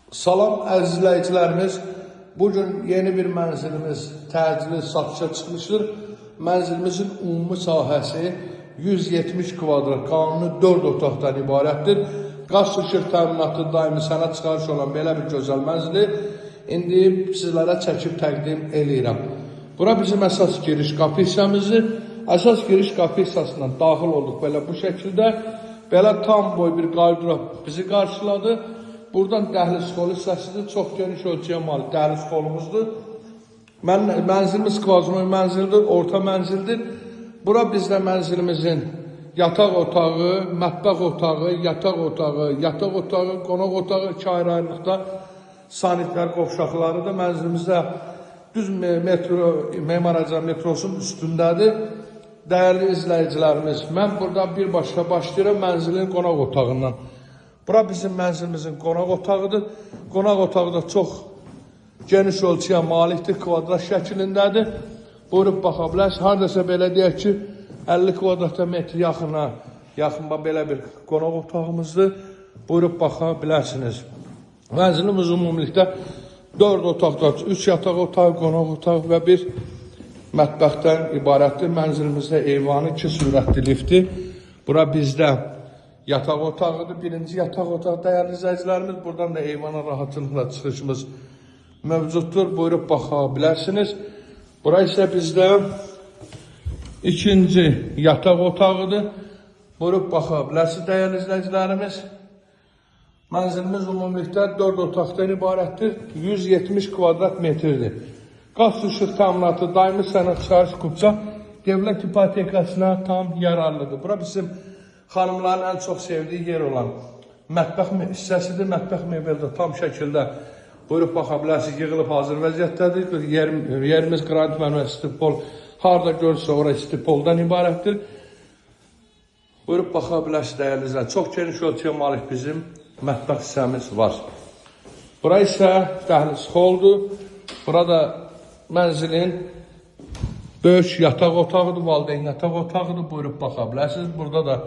Salam əziz izləyicilərimiz. Bugün yeni bir mənzilimiz təcili satışa çıxmışdır. Mənzilimizin ümumi sahəsi 170 kvadrat, qanuni 4 otaqdan ibarətdir. Qaz, su, işıq təminatı daimi sənəd çıxarış olan belə bir gözəl mənzili indi sizlərə çəkib təqdim eləyirəm. Bura bizim əsas giriş qapı hissəmizdir. Əsas giriş qapı hissəsindən daxil olduq belə bu şəkildə. Belə tam boy bir qardırob bizi qarşıladı. Buradan dəhliz xolu hissəsidir. Çox geniş ölçüyə malik dəhliz xolumuzdur. Mənzilimiz skvaznoy mənzildir, orta mənzildir. Bura bizdə mənzilimizin yataq otağı, mətbəx otağı, yataq otağı, yataq otağı, qonaq otağı, iki ayrı-ayrılıqda sanitlər qovşaqlarıdır. Mənzilimizdə düz metro, Memar Hacı metrosunun üstündədir. Dəyərli izləyicilərimiz, mən burada birbaşa başlayıram mənzilin qonaq otağından. Bura bizim mənzilimizin qonaq otağıdır. Qonaq otağı da çox geniş ölçüyə malikdir, kvadrat şəklindədir. Buyurub baxa bilərsiniz. Haradasa belə deyək ki, 50 kvadrat metr yaxın belə bir qonaq otağımızdır. Buyurub baxa bilərsiniz. Mənzilimiz ümumilikdə 4 otaqda, 3 yataq otağı, qonaq otağı və bir mətbəxdən ibarətdir. Mənzilimizdə eyvanı 2 sürətli liftdir. Bura bizdə yataq otağıdır. Birinci yataq otağı, dəyərli izləyicilərimiz, buradan da eyvana rahatçılıqla çıxışımız mövcuddur. Buyurub baxa bilərsiniz. Bura isə bizdə ikinci yataq otağıdır. Buyurub baxa bilərsiniz, dəyərli izləyicilərimiz. Mənzilimiz ümumilikdə 4 otaqdan ibarətdir. 170 kvadrat metrdir. Qaz, su, işıq təminatı, daimi sənəd çıxarış kupça dövlət ipotekasına tam yararlıdır. Bura bizim xanımların ən çox sevdiyi yer olan mətbəx hissəsidir. Mətbəx mebeli də tam şəkildə buyurub baxa bilərsiniz, yığılıb hazır vəziyyətdədir. Yerimiz qranit mərmər istipol, harada görürsə ora istipoldan ibarətdir. Buyurub baxa bilərsiniz, dəyərli izləyicilər. Çox geniş ölçüyə malik bizim mətbəx hissəmiz var. Bura isə dəhliz xoldur. Burada mənzilin böyük yataq otağıdır, valideyn yataq otağıdır. Buyurub baxa bilərsiniz. Burada da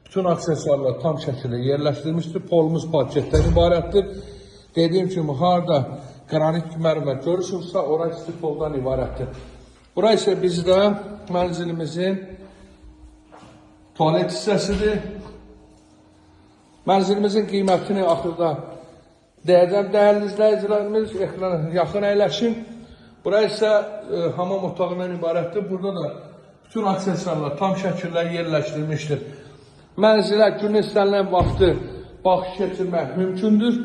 bütün aksesuarlar tam şəkildə yerləşdirilmişdir. Polumuz parketdən ibarətdir. Dediyim kimi, harada qranit mərmər görürsünüzsə, ora istipoldan ibarətdir. Bura isə bizdə mənzilimizin tualet hissəsidir. Mənzilimizin qiymətini axırda deyəcəm. Dəyərli izləyicilərimiz, ekrana yaxın əyləşin. Bura isə hamam otağından ibarətdir. Burada da bütün aksesuarlar tam şəkildə yerləşdirilmişdir. Mənzilə günün istənilən vaxtı baxış keçirmək mümkündür.